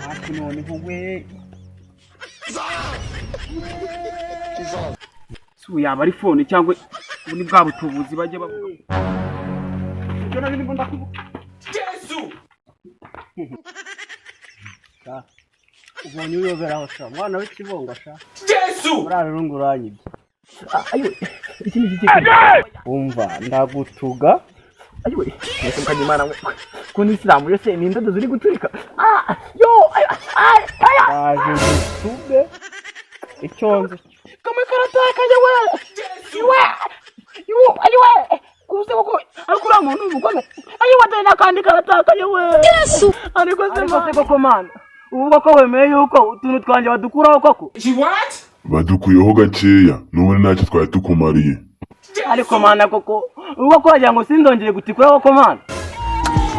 Hafi noneho we. Si ubu yaba ari phone cyangwa ubu ni bwa butubuzi bajya bavuga. Ibyo nari ndimo ndakuvuga. Ubonye uyoberaho sha, mwana w'ikibongo sha. Muri rurungu uranyibye. Ayiwe, iki ni iki? Umva ndagutuga. Ayiwe, mwese mukajya imana mwe. Ko ni isilamu yose ni indodo ziri guturika. Ah, yo, ayo, ayo, ayo. Ndaje ngutube icyo nzi cyo. Kamwe karatakaye we. Iwe. Iwe, ayiwe. Uze koko ariko uriya muntu ni umugome. Ayiwe, dore n'akandi karatakaye we. Yesu. Ariko se Ariko se koko mana, ubu koko wemeye yuko utuntu twanjye badukuraho koko? Badukuyeho gakeya, n'ubundi ntacyo twari tukumariye. Ariko mana koko, ubu koko wagira ngo sinzongere gutikura koko mana.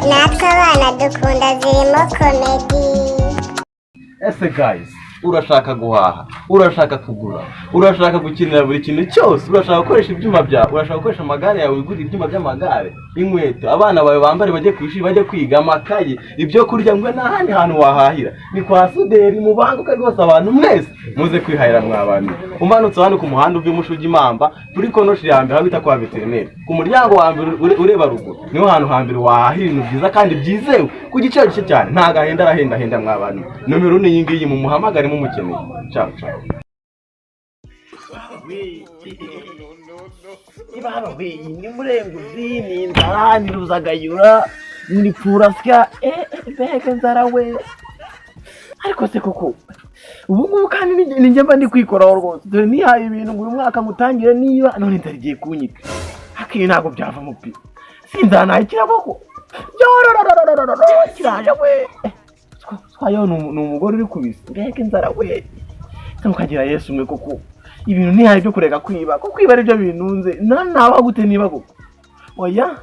Natwe abana dukunda zirimo comedy. Ese guys, urashaka guhaha, urashaka kugura, urashaka gukenera buri kintu cyose, urashaka gukoresha ibyuma byawe, urashaka gukoresha amagare yawe, wigurira ibyuma by'amagare, inkweto abana bawe bambare bajye ku ishuri, bajye kwiga, amakaye, ibyo kurya, ngo nta handi hantu wahahira ni kwa Suderi. Mubanguke rwose, abantu mwese muze kwihahira. Mwa bantu, umanutse hano ku muhanda uva imusha ujya Imamba, kuri konoshi ya mbere aho bita kwa veterineri, ku muryango wa mbere ureba ruguru, niho hantu hambere wahahira ibintu byiza kandi byizewe ku giciro gike cyane. Ntabwo ahenda, arahendahenda. Mwa bantu, nomero ni iyi ngiyi, mumuhamagare mumukeneye. Ciao ciao. Ibaba we, ni murenguzi, ni inzara, ni ruzagayura, ni pfurasya, mbega inzara we. Ariko se koko ubu ngubu kandi ni njye mba ndi kwikoraho rwose. Dore nihaye ibintu ngo uyu mwaka ngutangire, niba none inzara igiye kunyica, ariko ibi ntabwo byavamo pe. Si inzara nayikira koko? Yorororororororo, kiraje we. Twayo ni umugore uri kubisa. Mbega inzara we! Se mukagira Yesu umwe koko, ibintu ntihaye byo kureka kwiba, ko kwiba aribyo bintunze, naba gute niba koko? Oya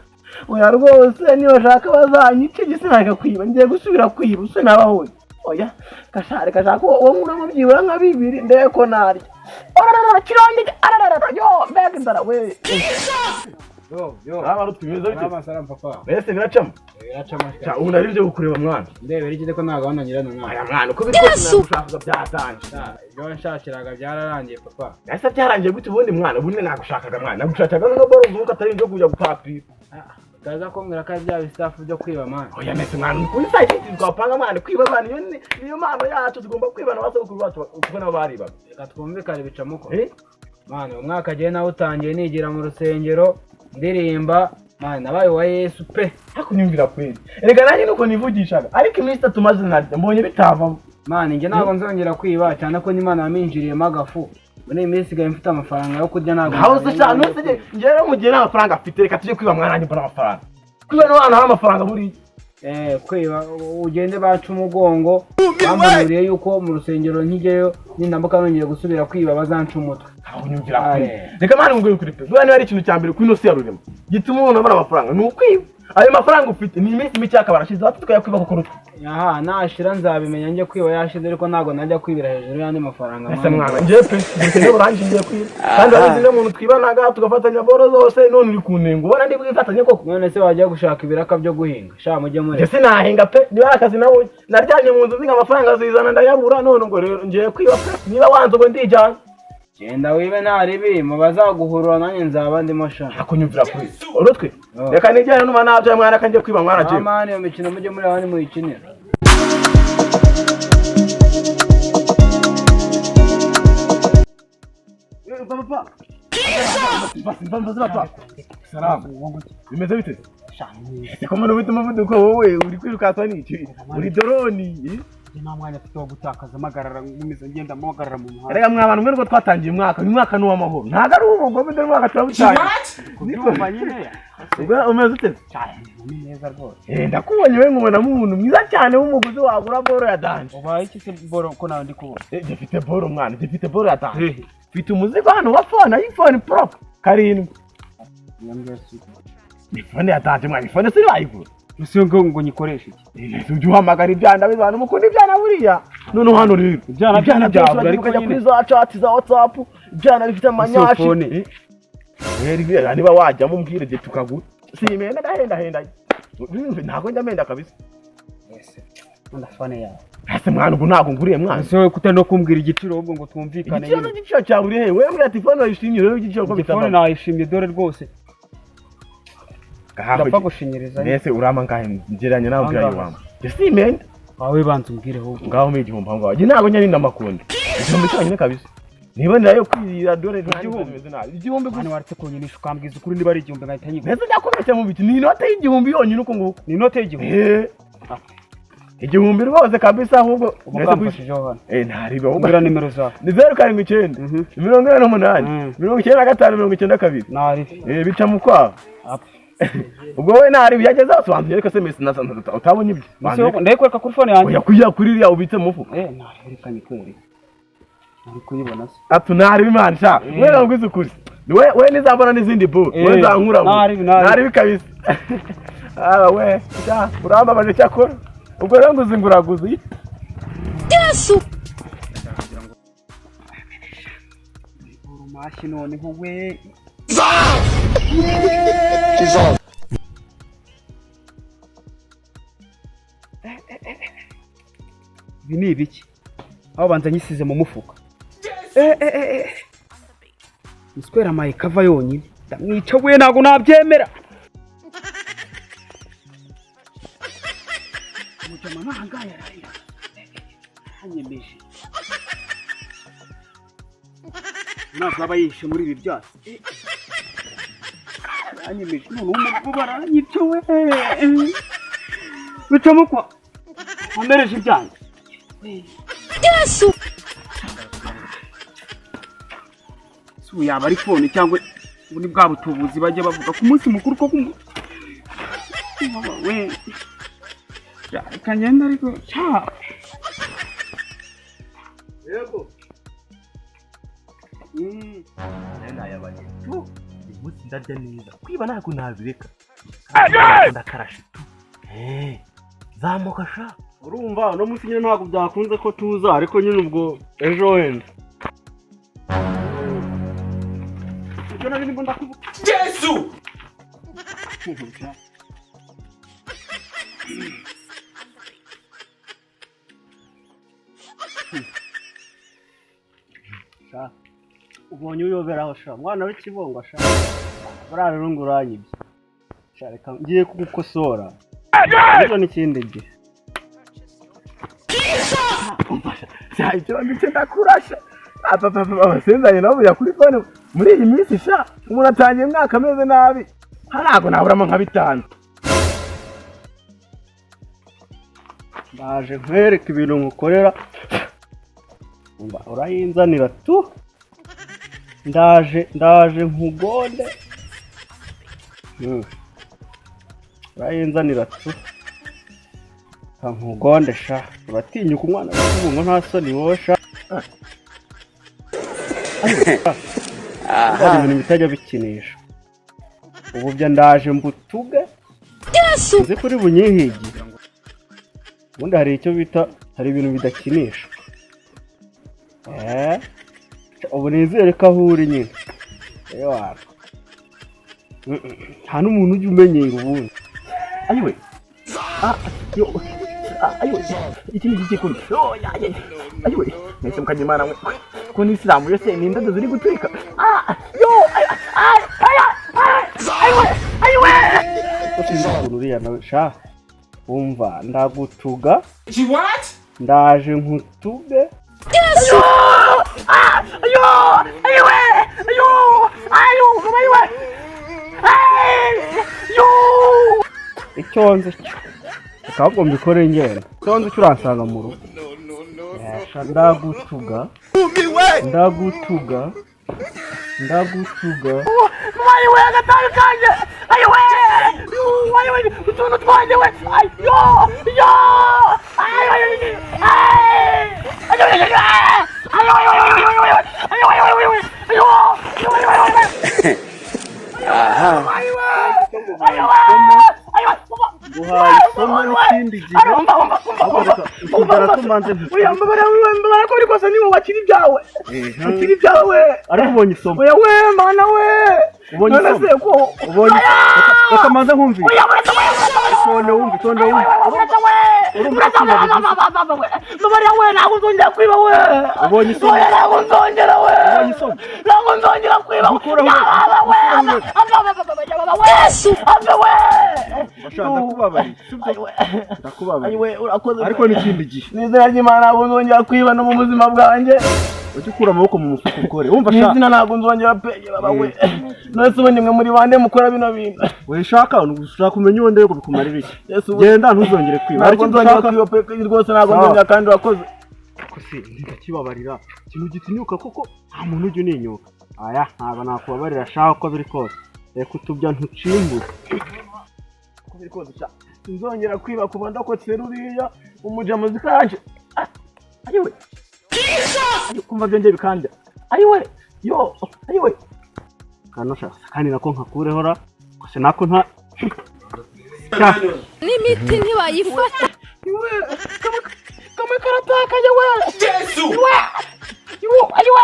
oya rwose, niba bashaka bazanyice, njye sinareka kwiba. Ngiye gusubira kwiba use nabahoye. Oya, kashare kashaka uwo nkuramo byibura nka bibiri, ndebe ko narya. Orarara, kirongeye, ararara, yo, mbega inzara we! Yo, yo. Aba ari bimeze bite? Salama salama papa. Mbese biracamo? Biracamo. Cya, ubu nari byo kukureba mwana. Ndebera iki ko nta gahunda ngirana nawe. Aya mwana, uko biri kose nagushakaga byatanje. Ibyo wanshakiraga byararangiye papa. Ese byarangiye gute ubundi mwana? Ubundi nagushakaga mwana, nagushakaga no boro zuka atari ibyo kujya gupapira. Utaza kumbwira ko ari bya bistafu byo kwiba mwana. Oya mese mwana, kuri site twapanga mwana kwiba mwana, iyo niyo mpano yacu, tugomba kwibana basogokuru bacu kuko nabo baribaga. Reka twumvikane, bicamuko. Eh? Mwana, umwaka agiye nawe utangiye nigira mu rusengero ndirimba, mwana nabaye uwa Yesu pe. Ariko nyumvira kweli, erega nanjye nuko nivugishaga, ariko iminsi 3 maze narya mbonye bitavamo. Mwana, njye ntabwo nzongera kwiba, cyane ko n'Imana yaminjiriyemo agafu. Muri iyi minsi isigaye mfite amafaranga yo kurya, ntabwo Aho se nzajya sha njya nuse njye rero mu gihe nta mafaranga afite, reka tujye kwiba mwana, nanjye mbona amafaranga. Kwiba no hantu hari amafaranga buriya. Kwiba ugende baca umugongo. Bambanuriye yuko mu rusengero nkijyayo nindamuka nongeye gusubira kwiba bazanca umutwe. Aho nyumvira kweli. Aye. Reka mwana ngwe kuri pe. Buriya niba ari ikintu cya mbere kuri ino si ya rurema gituma umuntu abona amafaranga ni ukwiba. Ayo mafaranga ufite ni iminsi mike akaba arashize, ati tukayakwiba kuko rutwe. Aha nashira nzabimenya njye kwiba yashize, ariko ntabwo najya kwibira hejuru y'andi mafaranga. Ese mwana, njye pe ubukene burangije, ngiye kwiba. Kandi urabizi niyo muntu twibanaga tugafatanya boro zose, none uri kunenga ubona ndi bwifatanye koko? None se wajya gushaka ibiraka byo guhinga sha, mujye Njye mureka. sinahinga pe, niba ari akazi nawe naryamye mu nzu nzinga amafaranga zizana ndayabura, none ubwo rero ngiye kwiba pe. Niba wanze ubwo ndijyana. Genda wibe nta ribi, mu bazaguhurura nanjye nzaba ndimo sha. Akunyumvira kuri urutwe. Oh. Reka nijyane numa nabyaye mwana, kanjye kwiba mwana je. Mama, iyo mikino mujye muri abandi muyikinira. Papa, papa. Salamu. Bimeze bite? Ese ko mbona ufite umuvuduko wowe uri kwirukansa n'iki? Uri doroni. Nta mwanya mfite wo gutakaza, mpagarara nkomeza ngenda mpagarara mu muhanda. Erega mwa bantu mwe, nubwo twatangiye umwaka, uyu mwaka ni uw'amahoro. Ntabwo ari uw'ubugome, dore umwaka turawutangiye. Kubyumva nyine. Ubwo umeze ute? Cyane, ni neza rwose. Eh, ndakubonye we, nkubonamo umuntu mwiza cyane w'umuguzi wagura boro ya danger. Ubaye iki se boro ko nawe ndi kubona? Eh, gifite boro mwana, gifite boro ya danger. Mfite umuzigo hano wa phone, iPhone Pro 7. Ni phone ya danger mwana, phone siri wayigura. Ese ngo nyikoreshe iki? Ujya uhamagara ibyana bizana mukunda ibyana buriya. Noneho hano rero Ibyana ibyana byabura, byose ariko ukajya nyine. kuri za chat za WhatsApp, ibyana bifite amanyashi. phone. Eh, niba wajyamo umbwire igihe tukagura. Si imenda ndahenda henda. Ntabwo njya menda kabisa. Nkunda phone yawe. Ese mwana, ubu ntabwo nguriye, mwana. Ese wowe kutari no kumbwira igiciro, ahubwo ngo twumvikane? Igiciro Nyine. Igiciro cyawe uri he? Wewe mbwira telefone wayishimye rero, igiciro ko Telefone bitavamo. nayishimye, dore rwose ndapfa gushinyiriza. Mbese urama ngahe? Ngereranya nawe, ubwira Angahe? iwamba njye simenda. Wawe banza umbwire ahubwo. Ngaho mpa 1000 aho ngaho, njye ntabwo njya ninda amakunda. 1000 cyonyine kabisa, niba nayo kwirira, dore 1000? Bimeze nabi, 1000 Mwana, gusa. waretse kunyinisha ukambwiza ukuri niba ari 1000 nkahita nyigura. Mbese ndakubeshya mu biti? Ni inote y'1000 yonyine uko nguko. Ni inote y'1000? Eh, 1000 rwose kabisa ahubwo. Ubu Mbese bwamfashijeho hano. Eh, ntaribe ahubwo. Mbwira nimero zawe. Ni 079 48 95 92. Nari. Eh, bica mu kwaha. Apfa. Ubwo wowe ntaribe yageze hose, wanze ariko SMS na utabonye ibyo. Ese wowe ndayikwereka kuri phone yanjye? Oya, kuya kuri iriya ubitse mu mufuka. Eh, nari, reka nyikwereke. Nari kuyibona se? Atu ntaribe imana sha. Eh. We nabwize ukuri, we nizabona n'izindi bu Eh, we nzankura. Ntaribi, ntaribi. Ntaribi kabisa. Ah, we sha, urambabaje. Cyakora ubwo rero nguzi nguraguzi. Urumashyi noneho we. Ibi ni ibiki? Aho banza nyisize mu mufuka. Eh, eh, eh, eh. Muswera amaye kava yonyine. Ndamwica we, ntabwo nabyemera. Mujama n'ahangaha yaraye. Anyemeje. Ntabwo aba yishe muri ibi byatsi. Aranyemeje noneho umuvuba aranyica we. Bicamo kwa nkomereje ibyanjye. Si ubu yaba ari phone cyangwa ubu ni bwa butubuzi bajya bavuga ku munsi mukuru ko we? Reka ngende ariko cya. Yego. Nayabaye tu, uyu munsi ndarya neza, kwiba ntabwo nabireka, ndakarashe tu. Eh, zamuka sha. Urumva uno munsi nyine ntabwo byakunze ko tuza, ariko nyine ubwo ejo wenda. Ibyo nari ndimo ndakuvuga. Yesu. Sha, ubonye uyoberaho sha, mwana w'ikibongo sha. Buriya rero ngo uranyibye sha, reka ngiye kugukosora ejo n'ikindi gihe. Sha, icyo ndetse ndakurasha abasenzanye nabo bujya kuri phone muri iyi minsi sha. Umuntu atangiye umwaka ameze nabi, ntabwo naburamo nka 5. Ndaje nkwereke ibintu nkukorera. Umva, urayinzanira tu. Ndaje, ndaje nkugonde. Urayinzanira tu. Reka nkugonde sha. Uratinyuka umwana w'ikibungo, nta soni wowe sha? Hari ibintu bitajya bikinisha ubu byo. Ndaje mbutuge, nzi kuri bunyihigi. Ubundi hari icyo bita, hari ibintu bidakinisha. Eh, ubu nizere ko aho uri nyine. Ewana, nta n'umuntu ujya umenyera ubundi. Ayiwe, ah, yo, ah, ayiwe, iki ni iki kuri? Oh, ya ya, ayiwe, mwese mukanyimana mwe, ko n'isilamu yose ni indodo ziri guturika. Ah, yo, ay ay ay ay, ayiwe, ayiwe. Ko sinzi ukuntu uriya nawe sha. Wumva, ndagutuga, ndaje nkutuge. Ayo, ayiwe, ayo, ayo, ayiwe, ay, yo. Icyo nzi cyo, reka ahubwo mbikore ngenda. Icyo nzi cyo, uransanga mu rugo. Eh, sha, ndagutuga, ndagutuga, ndagutuga. Ayiwe, agatabi kanjye, ayiwe, yo, ayiwe, utuntu twanjye we, ay, yo, yo, ay, ay, ay, ay, ay, ay, ay, ay, ay, ay, ay, ay, ayo, ayo, ayo, ayo, ayo, Guhaye isomo n'ikindi gihe. Ahubwo reka tumanze. Oya, mbabara we, mbabara ko rwose niba wakira ibyawe, wakira ibyawe. Ariko ubonye isomo. Oya we, mana we. Ubonye None isomo. se ko Ubonye, reka manze nkumvise. Oya, uretse we, uretse we. Itonde wumve, itonde wumve. Uretse we. Urumva ko we, mbabarira we, ntabwo nzongera kwiba we. Ubonye isomo. Oya, ntabwo nzongera we. Ubonye isomo. Ntabwo nzongera kwiba. Gukuraho we. Gukuraho We, ave we. Basha, ndakubabariye, sibyo? Ayiwe. Ndakubabariye. Ayiwe, urakoze. Ariko n'ikindi gihe mu izina ry'Imana ntabwo nzongera kwiba no mu buzima bwanjye. Ujye ukura amaboko mu mufuka ukore, wumva Mu sha? izina, ntabwo nzongera pe. Baba we, none se ubundi mwe muri bande mukora bino bintu? Wishaka ushaka kumenya uwo ndebe bikumarira iki? Yesu we. Genda, ntuzongere kwiba. Hari Ntabwo ikindi nzongera ushaka? kwiba pe, rwose ntabwo Sawa. nzongera, kandi urakoze. Ko se ndakibabarira ikintu gitinyuka koko? Nta muntu ujya uninyuka. Aya, ntabwo nakubabarira shaka, uko biri kose reka utubya ntucimbure. Uko biri kose sha, sinzongera kwiba kuva ndakotse ruriya umuja muzika yanje. Ah, ayiwe. Ayo, kumva byongeye bikandya. Ayiwe, yo, ayiwe. Kano sha, kandi nako nkakureho ra, gusa nako nta sha. N'imiti ntibayifata. Iwe, kamwe karatakaye we. Yesu we, iwe, ayiwe,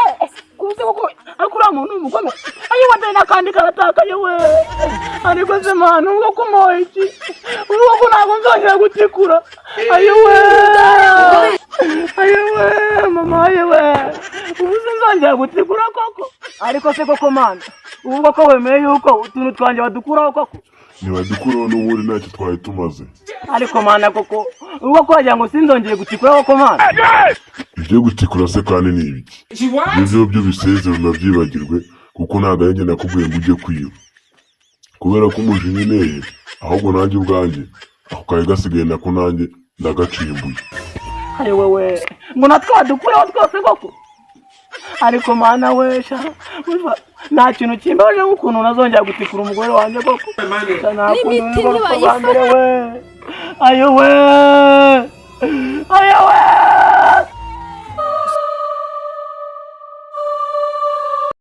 kuze koko. Ariko uriya muntu ni umugome. Ayiwe, dore n'akandi karatakaye we. Ariko se mana, ubwo kumoye iki? Ubwo ko ntabwo nzongera gutikura. Ayiwe, ayiwe, mama, ayiwe, ubu sinzongera gutikura koko. Ariko se koko mana, ubu ko wemeye yuko utuntu twanjye badukuraho koko? Ntibadukuraho, n'ubundi ntacyo twari tumaze. Ariko mana koko, ubwo ko wagira ngo sinzongere gutikura koko mana? Ibyo gutikura se kandi ni ibiki? Ibyo byo bisezero nabyibagirwe, kuko ntabwo ari njye nakubwiye ngo ujye kwiba kubera ko umujinya uneye. Ahubwo nanjye ubwanjye ako kari gasigaye nako nanjye ndagacimbuye. Ayi wewe, ngo natwe badukureho twose koko? Ariko mana we sha, urumva, nta kintu kimbabaje nk'ukuntu nazongera gutikura umugore wanjye koko. Sha, nta kuntu N'imiti nurwo rupfu rwa ntibayifata. mbere we. Ayo we, ayo we.